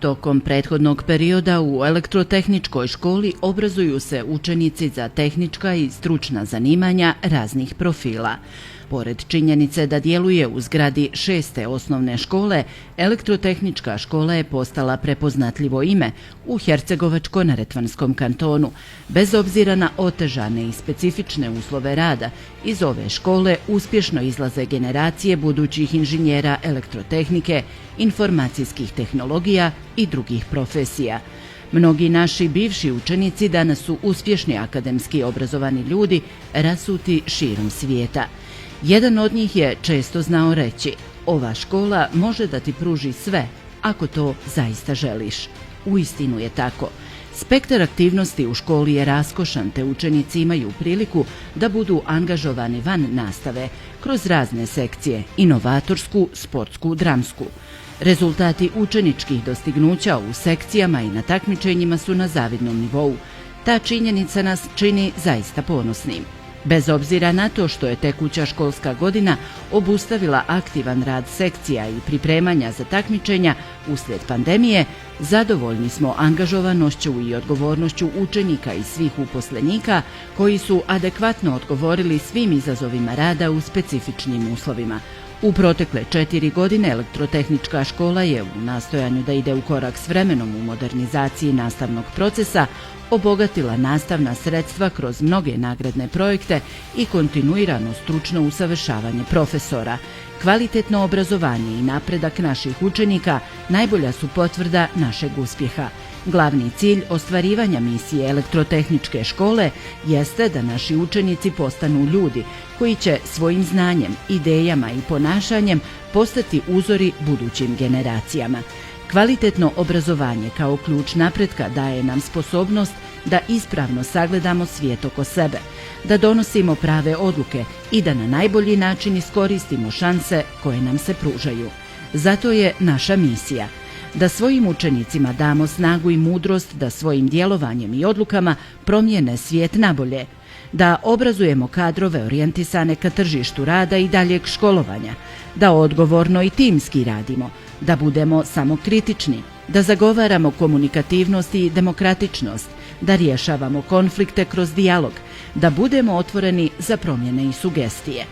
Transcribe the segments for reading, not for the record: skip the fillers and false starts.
Tokom prethodnog perioda u elektrotehničkoj školi obrazuju se učenici za tehnička i stručna zanimanja raznih profila. Pored činjenice da djeluje u zgradi 6. osnovne škole, elektrotehnička škola je postala prepoznatljivo ime u Hercegovačko-neretvanskom kantonu. Bez obzira na otežane i specifične uslove rada, iz ove škole uspješno izlaze generacije budućih inženjera elektrotehnike, informacijskih tehnologija i drugih profesija. Mnogi naši bivši učenici danas su uspješni akademski obrazovani ljudi rasuti širom svijeta. Jedan od njih je često znao reći: ova škola može da ti pruži sve ako to zaista želiš. Uistinu je tako. Spektar aktivnosti u školi je raskošan, te učenici imaju priliku da budu angažovani van nastave kroz razne sekcije, inovatorsku, sportsku, dramsku. Rezultati učeničkih dostignuća u sekcijama i na takmičenjima su na zavidnom nivou. Ta činjenica nas čini zaista ponosnim. Bez obzira na to što je tekuća školska godina obustavila aktivan rad sekcija i pripremanja za takmičenja uslijed pandemije, zadovoljni smo angažovanošću i odgovornošću učenika i svih uposlenika koji su adekvatno odgovorili svim izazovima rada u specifičnim uslovima. U protekle 4 godine elektrotehnička škola je u nastojanju da ide u korak s vremenom u modernizaciji nastavnog procesa obogatila nastavna sredstva kroz mnoge nagradne projekte i kontinuirano stručno usavršavanje profesora. Kvalitetno obrazovanje i napredak naših učenika najbolja su potvrda našeg uspjeha. Glavni cilj ostvarivanja misije elektrotehničke škole jeste da naši učenici postanu ljudi koji će svojim znanjem, idejama i ponašanjem postati uzori budućim generacijama. Kvalitetno obrazovanje kao ključ napretka daje nam sposobnost da ispravno sagledamo svijet oko sebe, da donosimo prave odluke i da na najbolji način iskoristimo šanse koje nam se pružaju. Zato je naša misija da svojim učenicima damo snagu i mudrost da svojim djelovanjem i odlukama promijene svijet nabolje, da obrazujemo kadrove orijentisane ka tržištu rada i daljeg školovanja, da odgovorno i timski radimo, da budemo samokritični, da zagovaramo komunikativnost i demokratičnost, da rješavamo konflikte kroz dijalog, da budemo otvoreni za promjene i sugestije.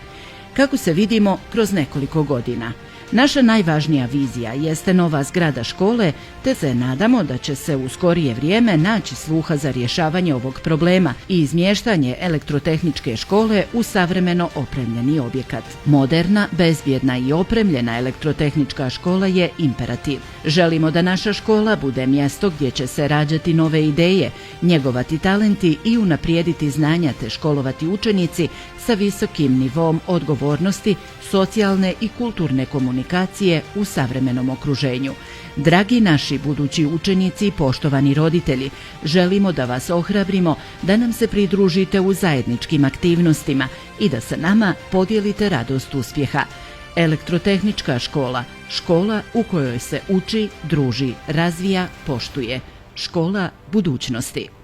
Kako se vidimo kroz nekoliko godina? Naša najvažnija vizija jeste nova zgrada škole, te se nadamo da će se u skorije vrijeme naći sluha za rješavanje ovog problema i izmještanje elektrotehničke škole u savremeno opremljeni objekat. Moderna, bezbjedna i opremljena elektrotehnička škola je imperativ. Želimo da naša škola bude mjesto gdje će se rađati nove ideje, njegovati talenti i unaprijediti znanja te školovati učenici sa visokim nivom odgovornosti, socijalne i kulturne komunikacije u savremenom okruženju. Dragi naši budući učenici i poštovani roditelji, želimo da vas ohrabrimo da nam se pridružite u zajedničkim aktivnostima i da sa nama podijelite radost uspjeha. Elektrotehnička škola, škola u kojoj se uči, druži, razvija, poštuje. Škola budućnosti.